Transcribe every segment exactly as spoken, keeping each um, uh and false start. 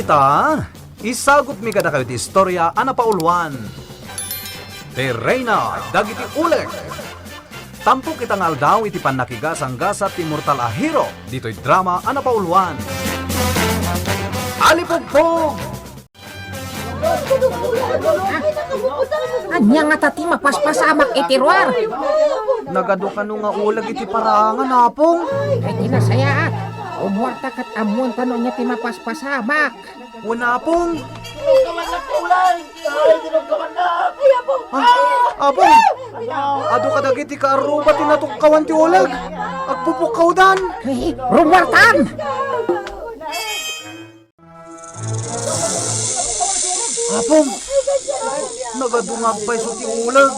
Ta, isagutmi kadakayo ti istorya a napauluan, Ti Reyna dagiti Uleg. Tampok ita nga aldaw iti pannakigasanggasat ti mortal a hero ditoy drama a napauluan, Alipugpog! Ania ngata ti mapaspasamak iti ruar? Nagadu kano nga uleg iti paraangan, Apong? Ay, ti nasayaat. Ummuarta ket ammoenta no ania ti mapaspasamak. Wen, Apong. Ay, Apong! Ah, Apong! Adu kadagiti kaarruba ti natukkawan ti uleg. Agpupukkawdan. Eh, rummuartan! Apong, nagadu nga agpayso ti uleg,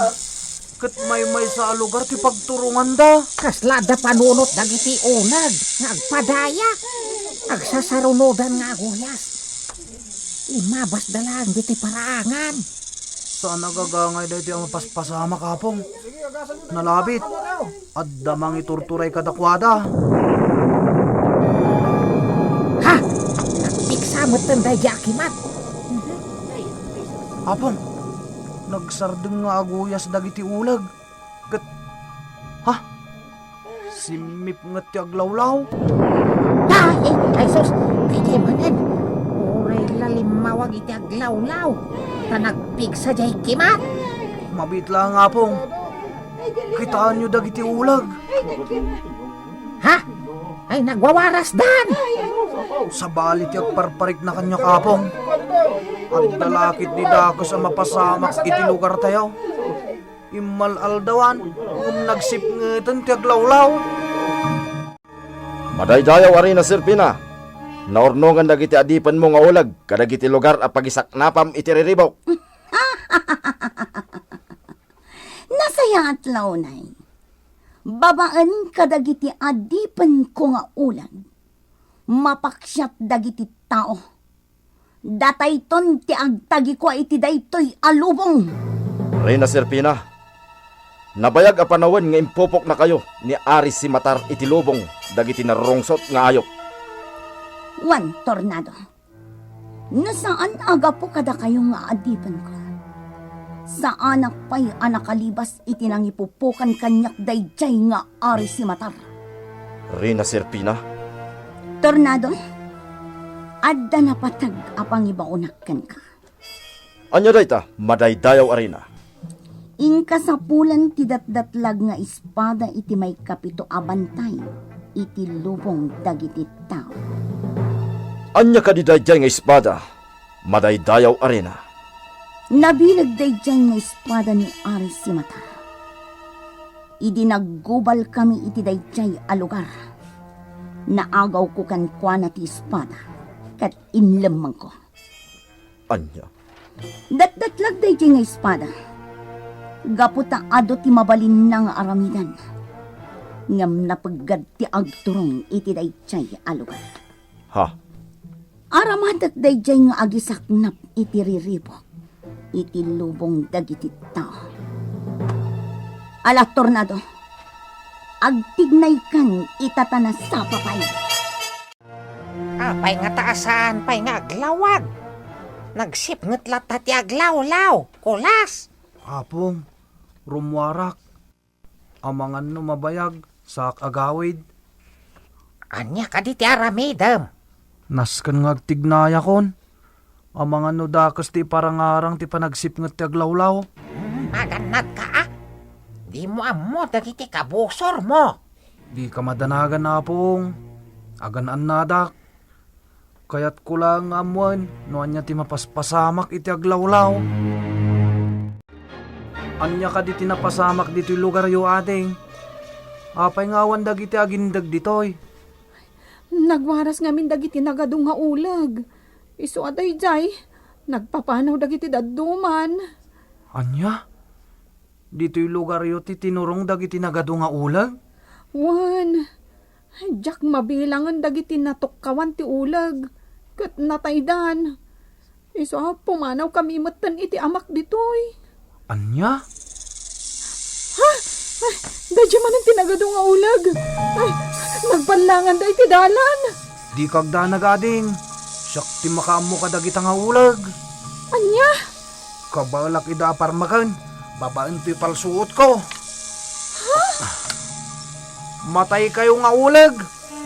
ket maymaysa a lugar ti pagturonganda. Kasla adda panunot dagiti uleg nga agpadaya. Agsasarunodan nga aguyas. Immabasda laeng ditoy paraangan. Saan a gagangay daytoy a mapaspasamak, Apong. Nalabit. Adda mangiturturay kadakuada. Ha? Nagpiksa metten daydi a kimat. Apong, nagsardeng nga aguyas dagiti uleg. Ket, ha? Simmipnget ti aglawlaw. Ay, ay, sus! Daydiay manen. Uray la limmawag iti aglawlaw. Ta nagpigsa diay kimat. Mabiit laeng, Apong. Kitaenyo dagiti uleg. Ha? Ay, nagwawarasdan! Sabali ti agparparikna kaniak, Apong. Adda la ketdi dakes a mapasamak iti lugartayo. Immal-aldawan, ngem nagsipngeten ti aglawlaw. Madaydayaw a Reyna Serpina, naurnongan dagiti adipenmo nga uleg kadagiti lugar a pagisaknapam iti riribuk. Nasayaat la unay. Babaen kadagiti adipenko nga uleg, mapaksiat dagiti tao. Datayton ti agtagikua iti daytoy a lubong. Reyna Serpina, nabayag a panawen nga impupoknakayo ni Ari Simatar iti lubong dagiti narungsot nga ayup. Wen, Tornado, no saan a gapu kadakayo nga adipenko, saanak pay a nakalibas iti nangipupokan kaniak daydiay nga Ari Simatar. Reyna Serpina? Tornado, adda napateg a pangibaonak kenka. Ania dayta, madaydayaw a Reyna? Inkasapulan ti datdatlag nga espada iti maikapito a bantay iti lubong dagiti tao. Ania kadi daydiay nga espada, madaydayaw a Reyna? Nabileg daydiay nga espada ni Ari Simatar. Idi naggubalkami iti daydiay a lugar, naagawko kenkuana ti espada ket inlemmengko. Ania? Datdatlag daydiay nga espada. Gapu ta adu ti mabalinna nga aramiden, ngem napeggad ti agturong iti daydiay a lugar. Ha? Aramatek daydiay nga agisaknap iti riribuk iti lubong dagiti tao. Ala, Tornado, agtignaykan ita ta nasapa pay. Apay ngata a saan pay nga aglawag? Nagsipnget latta ti aglawlaw, kulas! Apong, rummuarak. Amangan no mabayag, saak agawid. Ania kadi ti aramidem? Nasken nga agtignayakon. Amangan no dakes ti iparangarang ti panagsipnget ti aglawlaw. Hmm, agannadka, a? Dimo ammo dagiti kabusormo. Dika madanagan, Apong. Agan-annadak. Kayatko laeng nga ammoen no ania ti mapaspasamak iti aglawlaw. Ania kadi ti napasamak ditoy lugaryo, ading? Apay nga awan dagiti agindeg ditoy? Nagwaras ngamin dagiti nagadu nga uleg. Isu a daydiay, nagpapanaw dagiti dadduman. Ania? Ditoy lugaryo ti tinurong dagiti nagadu nga uleg? Wen, diak mabilangen dagiti natukkawan ti uleg ket nataydan. Isu a pumanawkami metten iti amak ditoy. Ania? Ha? Ay, daydiay manen ti nagadu nga uleg. Ay, nagpallanganda iti dalan. Dika agdanag, ading. Diak ti makaammo kadagita nga uleg. Ania? Kabaelak ida a parmeken, babaen toy palsuotko. Mataykayo nga uleg,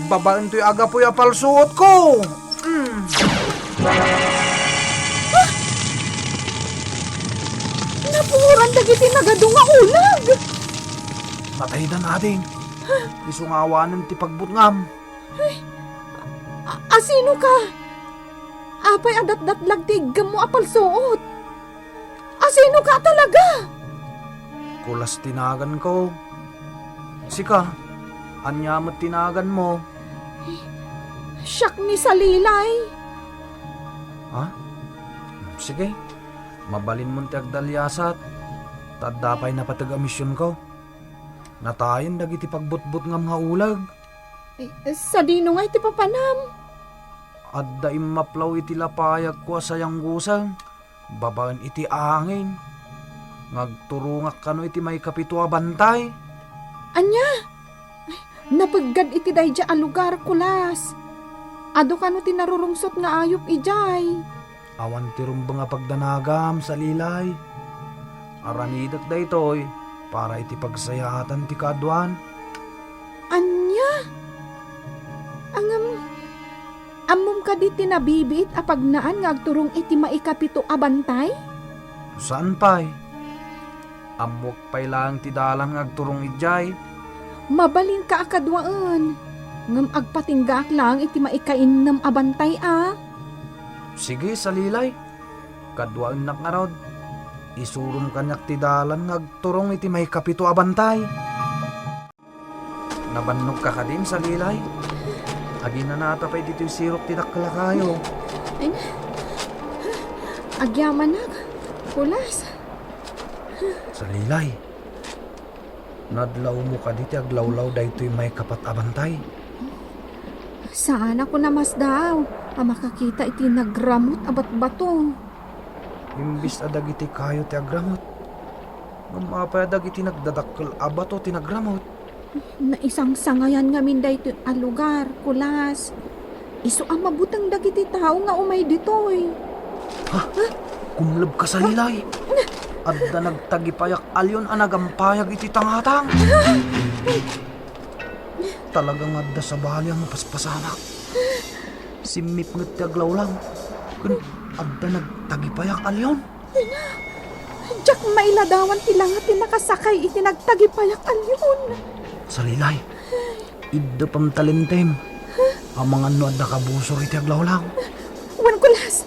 babaen toy agapuy a palsuotko. Mm. Napuoran dagiti nagadu nga uleg. Mataydan, ading. Isu nga awanen ti pagbutngam. Ay, a-, asino ka? Apay a datdatlag ti iggemmo a palsuot? Asino ka talaga? Kulas ti naganko. Sika, ania met ti naganmo? Siak ni Salilay. Ha? Sige, mabalinmon ti agdaliasat. Ta adda pay napateg a misionko. Natayen dagiti pagbutbutngam nga uleg. Eh, sadino ngay ti papanam? Adda immaplaw iti lapayagko a sayangguseng babaen iti angin nga agturongak kano iti maikapito a bantay. Ania? Napeggad iti daydiay a lugar, Kulas. Adu kano ti narurungsot nga ayup idiay. Awan ti rumbeng a pagdanagam, Salilay. Aramidek daytoy para iti pagsayaatan ti kaaduan. Ania? Ngem, ammom kadi ti nabibiit a pagnaan nga agturong iti maikapito a bantay? Saan pay? Ammok pay laeng ti dalan nga agturong idiay. Mabalinka a kaduaen, ngem agpatinggaak laeng iti maikainnem a bantay a. Sige, Salilay. Kaduaennak ngarud. Isurom kaniak ti dalan nga agturong iti maikapito a bantay. Nabannogka kadin, Salilay? Aginanata pay ditoy sirok ti dakkel a kayo. Ay, agyamanak, Kulas. Salilay, nadlawmo kadi ti aglawlaw daytoy maikapat a bantay? Saanak a namasdaw a makakita iti nagramut a batbato. Imbis a dagiti kayo ti agramut, ngem apay a dagiti nagdadakkel a bato ti nagramut? Naisangsangayan ngamin daytoy a lugar, Kulas. Isu a mabuteng dagiti tao nga umay ditoy. Ha? Kumlebka, Salilay. Adda nagtagipayak a leon a nagampayag iti tangatang. Talaga nga adda sabali a mapaspasamak. Simmipnget ti aglawlaw ken adda nagtagipayak a leon. Diak mailadawan ti langa ti nakasakay iti nagtagipayak a leon. Salilay, iddepem ta linteg. Amangan no adda kabusor iti aglawlaw. Wen, Kulas.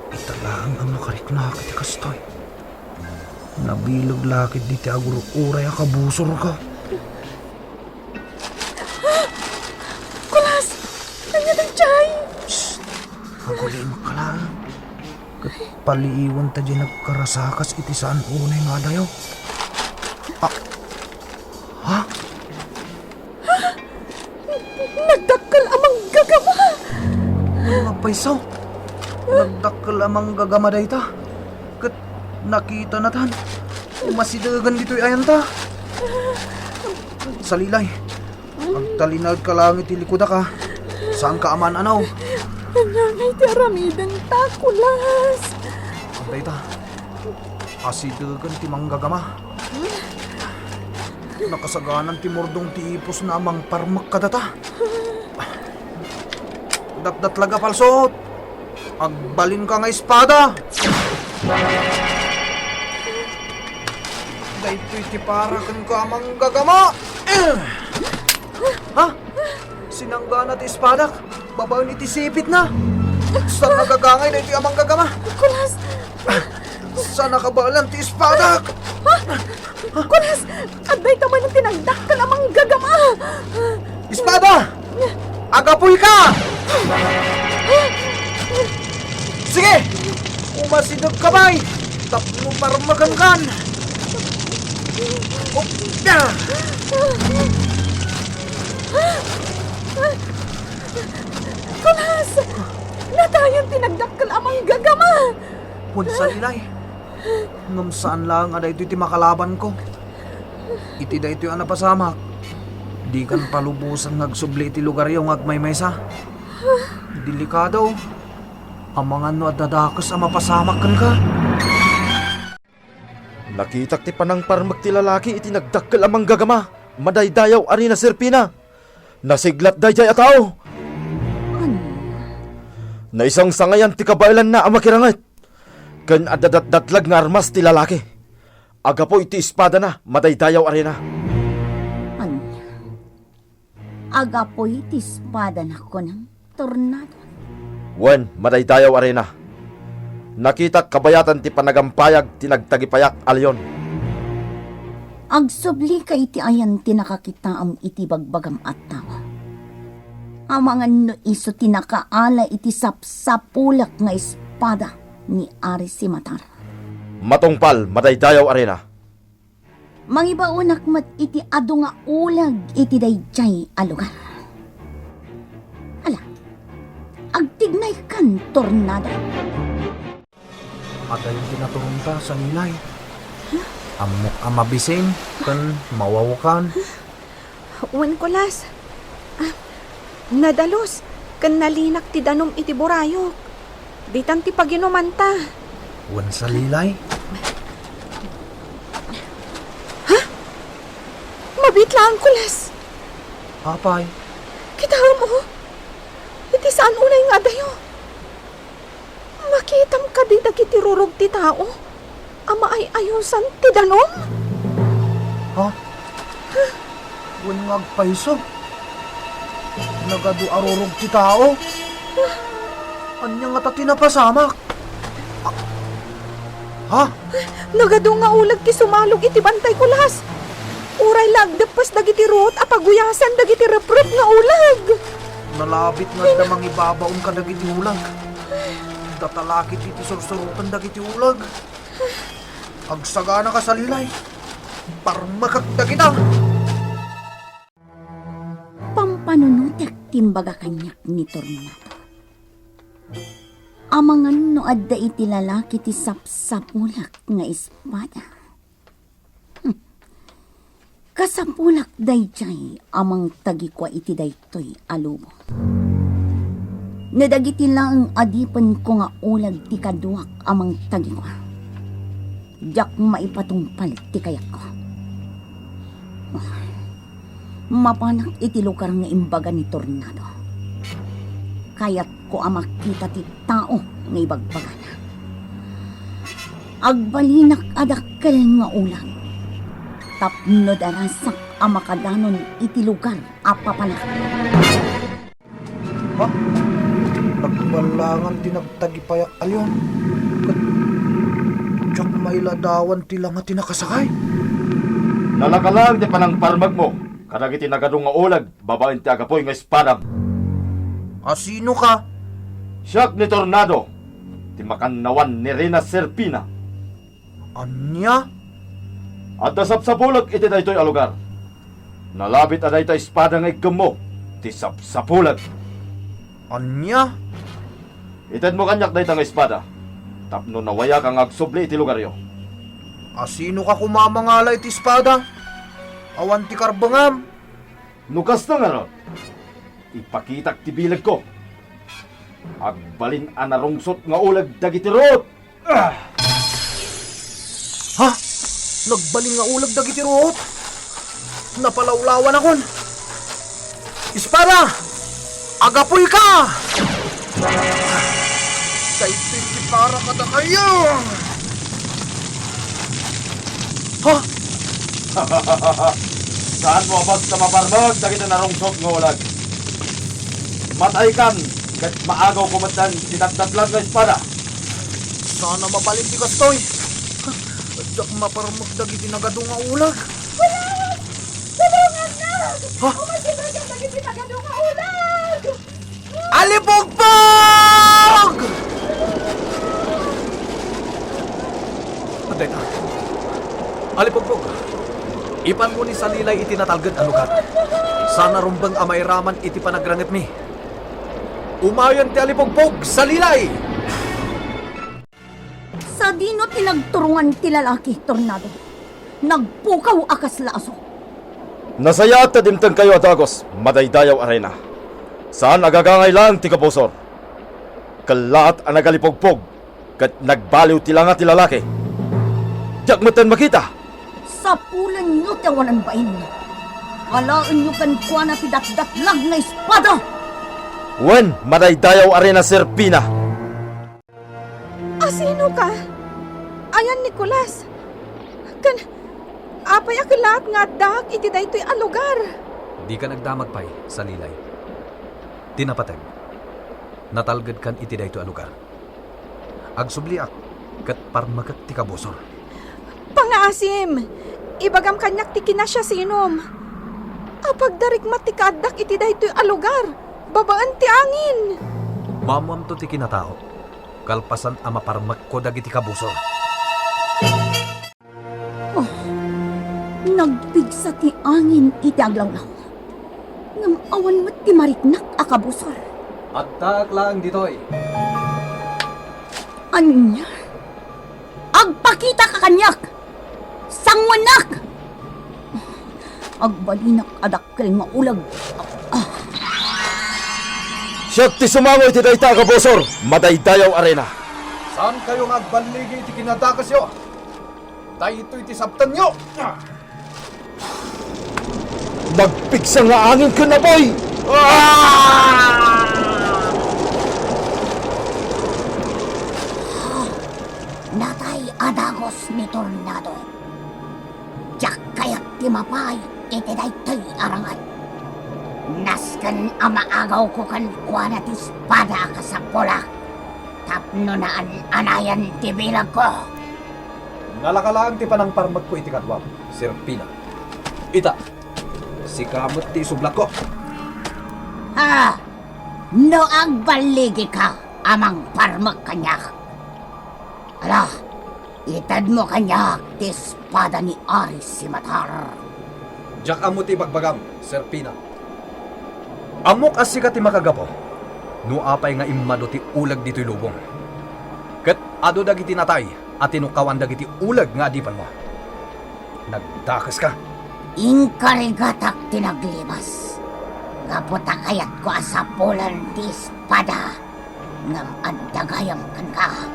Ita laeng a makariknak iti kastoy. Nabileg la ketdi ti agur-uray a kabusorko. Kulas! Ania daydiay? Shh! Agulimek laeng. Ket paliiwenta diay nagkarasakas iti saan unay nga adayo. Ah. Ha? Nagdakkel a manggagama! Mapayso! Nagdakkel a manggagama dayta. Ket nakitanatan. Umasidegen ditoy ayanta. Salilay, agtalinaedka laeng iti likudak, a. Saanka a maan-anaw. Ania ngay ti aramidenta, Kulas? Dayta, asidegen ti manggagama. Nakasaganan ti murdong ti ipusna a mangparmek kadata. Datdatlag a palsuot. Agbalinka nga espada. Daytoy ti para kenka a manggagama. Eh! Ha? Sinanggana ti espadak babaen iti sipitna. Saan nagagangay daytoy a manggagama? Kulas! Saan nakabaelan ti espadak? Kulas! Adda ita manen ti nagdakkel a manggagama! Espada! Agapuyka! Sige! Umasidegka pay tapno parmekenkan! Oh, ah! Kulas! Natayen ti nagdakkel a manggagama! Wen, Salilay. Ngem saan laeng a daytoy ti makalabanko. Iti daytoy a napasamak, Dikan palubosan nga agsubli iti lugaryo nga agmaymaysa. Delikado. Amangan no adda dakes a mapasamak kenka. Nakitak ti panangparmek ti lalaki iti nagdakkel a manggagama. Madaydayaw a rina Serpina. Nasiglat daydiay a tao. Ania? Naisangsangayan ti kabaelanna a makiranget. Ken adda datdatlag nga armas ti lalaki. Agapu iti espadana, madaydayaw a rina. Ania? Agapu iti espadana, kunam, Tornado? Wen, madaydayaw a rina. Nakitak kabayatan ti panagampayag ti nagtagipayak a leon. Agsublika iti ayan ti nakakitaem iti bagbagam a tao. Amangan no isu ti nakaala iti sapsapulek nga espada ni Ari Simatar. Matungpal, madaydayaw a rina. Mangibaonak met iti adu nga uleg iti daydiay a lugar. Ala, agtignaykan, Tornado. Adayo ti naturonka, Salilay. Ammok a mabisin ken mawawakan. Wen, Kulas. Ah, nadalus ken nalinak ti danum iti burayok. Ditan ti paginumanta. Wen, Salilay. Ha? Mabiit laeng, Kulas. Apay? Kitaem, o. Iti saan unay nga adayo. Makitam kadi dagiti rurog ti tao a maay-ayosan ti danum? Ha? Wen nga agpayso. Nagadu a rurog ti tao. Ania ngata ti napasamak? Ha? Nagadu nga uleg ti sumalog iti bantay, Kulas. Uray la agdeppes dagiti ruot a paguyasan dagiti reprep nga uleg. Nalabit nga adda mangibabaon kadagiti uleg. Datalakit iti sursuroten dagiti uleg. Agsaganaka, Salilay. Parmekek dagita. Pampanunotek ti imbaga kaniak ni Tornado. Amangan no adda iti lalaki ti sapsapulek nga espada. Hmm. Kasapulak daydiay a mangtagikua iti daytoy a lubong. No dagiti laeng adipenko nga uleg ti kaduak a mangtagikua, diak maipatungpal ti kayatko. Mapanak iti lugar nga imbaga ni Tornado. Kayatko a makita ti tao nga ibagbagana. Agbalinak a dakkel nga uleg tapno darasak a makadanon iti lugar a papanak. Ha? Nagballangan ti nagtagipayak a leon. Ket diak mailadawan ti langa ti nakasakay. Nalaka laeng ti panangparmekmo kadagiti nagadu nga uleg babaen ti agapuy nga espadam. A sinoka? Siak ni Tornado, ti makannawan ni Rina Serpina. Ania? Adda sapsapulek iti daytoy a lugar. Nalabit a dayta espada nga iggemmo ti sapsapulek. Ania? Itedmo kaniak dayta nga espada tapno nawayaka nga agsubli iti lugaryo. A sinoka koma a mangala iti espada? Awan ti karbengam. No kasta ngarud, ipakitak ti bilegko. Agbalin a narungsot nga uleg dagiti ruot. Ah! Ha? Nagbalin nga uleg dagiti ruot? Napalawlawanakon. Espada! Agapuyka! Daytoy ti para kadakayo! Ha? Saanmo a basta maparmek dagiti narungsot nga uleg. Mataykan ket maagawko metten ti datdatlag nga espada. Saan a mabalin ti kastoy. Diak maparmek dagiti nagadu nga uleg. Tulong! Tulungan na! Ha? Umasibak dagiti nagadu nga uleg! Alipugpog! Adayta. Alipugpog, ipanmo ni Salilay iti natalged a lugar. Saan a rumbeng a mairaman iti panagrangitmi. Umayen ti Alipugpog, Salilay! Sadino ti nagturongan ti lalaki, Tornado? Nagpukaw a kasla aso. Nasayaat ta dimtengkayo a dagus, madaydayaw a reyna. Saan a gagangay laeng ti kabusor. Kellaat a nagalipugpog, ket nagbaliw ti langa ti lalaki. Diak metten makita. Sapulenyo ti awanan bain. Alaenyo kenkuana ti datdatlag nga espada. Wen, madaydayaw a reyna Serpina. Asino ka? Ayan Nicolas. Ken apay a kellaat nga addaak iti daytoy a lugar? Dika nagdamag pay, Salilay. Ti napateg, natalgedkan iti daytoy a lugar. Agsubliak ket parmekek ti kabusor. Pangaasim! Ibagam kaniak ti kinasiasinom. Apagda rikmat ti kaaddak iti daytoy a lugar, babaen ti angin. Maammoamto ti kinatao, kalpasan a maparmekko dagiti kabusor. Oh, nagpigsa ti angin iti aglawlaw. Ngem awan met ti mariknak a kabusor. Addaak laeng ditoy. Ania? Agpakitaka kaniak! Sangoennak! Agbalinak a dakkel nga uleg. Ah. Siak ti sumango iti dayta a kabusor, madaydayaw a reyna. Saankayo nga agballigi iti kinadakesyo? Daytoy ti sabtenyo! Nagpigsa nga angin ken apuy! Ah! Natay a dagus ni Tornado. Diak kayat ti mapaay iti daytoy a ranget. Nasken a maagawko kenkuana ti espada a kasapulak tapno naan-anayan ti bilagko. Nalaka laeng ti panangparmekko iti kaduam, Serpina. Ita, sika met ti isublakko. Ha! No agballigika a mangparmek kaniak, ala, itedmo kaniak ti espada ni Ari Simatar. Diak ammo ti ibagbagam, Serpina. Ammok a sika ti makagapu no apay nga immadu ti uleg ditoy lubong. Ket adu dagiti natay a tinukawan dagiti uleg nga adipenmo. Nagdakeska. Inkarigatak ti naglibas. Gapu ta kayatko a sapulen ti espada, ngem adda gayam kenka.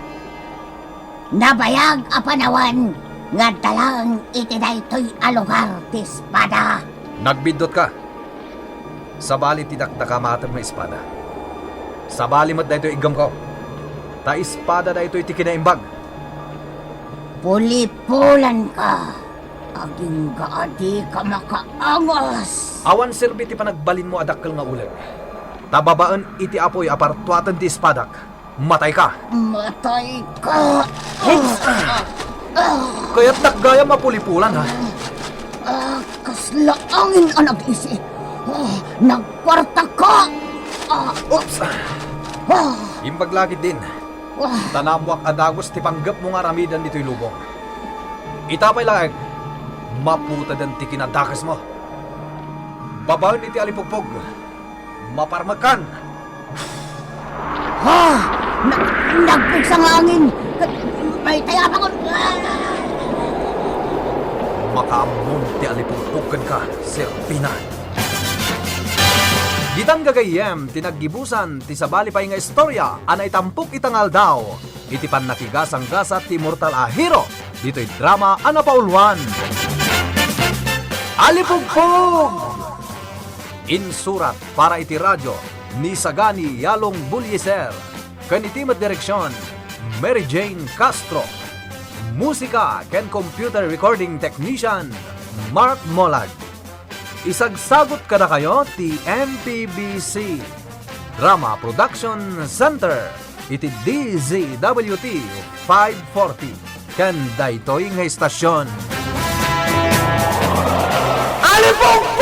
Nabayag a panawen nga adda laeng iti daytoy a lugar ti espada. Nagbiddutka. Sabali ti dakdakamatem nga espada. Sabali met daytoy iggemko. Ta espada daytoy ti kinaimbag. Pulipulanka, agingga a dika makaangas. Awan serbi ti panagbalinmo a dakkel nga uleg. Ta babaen iti apuy a partuaten ti espadak. Matayka! Matayka! Oops! Kayatnak gayam a pulipulan, ha? Ah, kasla angin a nag-isi. Ah, nagkuartaka! Ah, oops! Ah. Imbag la ketdin. Ah. Ta naammoak a dagus ti panggepmo nga aramiden ditoy lubong. Ita pay laeng, maputeden ti kinadakesmo. Babaen iti alipugpog. Maparmekkan! Ha! Na-, nagpigsa nga angin! Maytay a bangon! Makaammom ti alipugpog kenka, Serpina. Ditan gagayyem ti naggibusan ti sabali pay nga istorya a naitampok ita nga aldaw. Iti pannakigasanggasat ti immortal a hero ditoy drama a napauluan. Alipugpog! Insurat para iti radio ni Sagani Yalong Bulyeser, ken iti met direksion, Mary Jane Castro. Musika ken computer recording technician, Mark Molag. Isagsagut kadakayo ti M P B C Drama Production Center iti D Z W T five forty ken daytoy nga istasion. Alipugpog!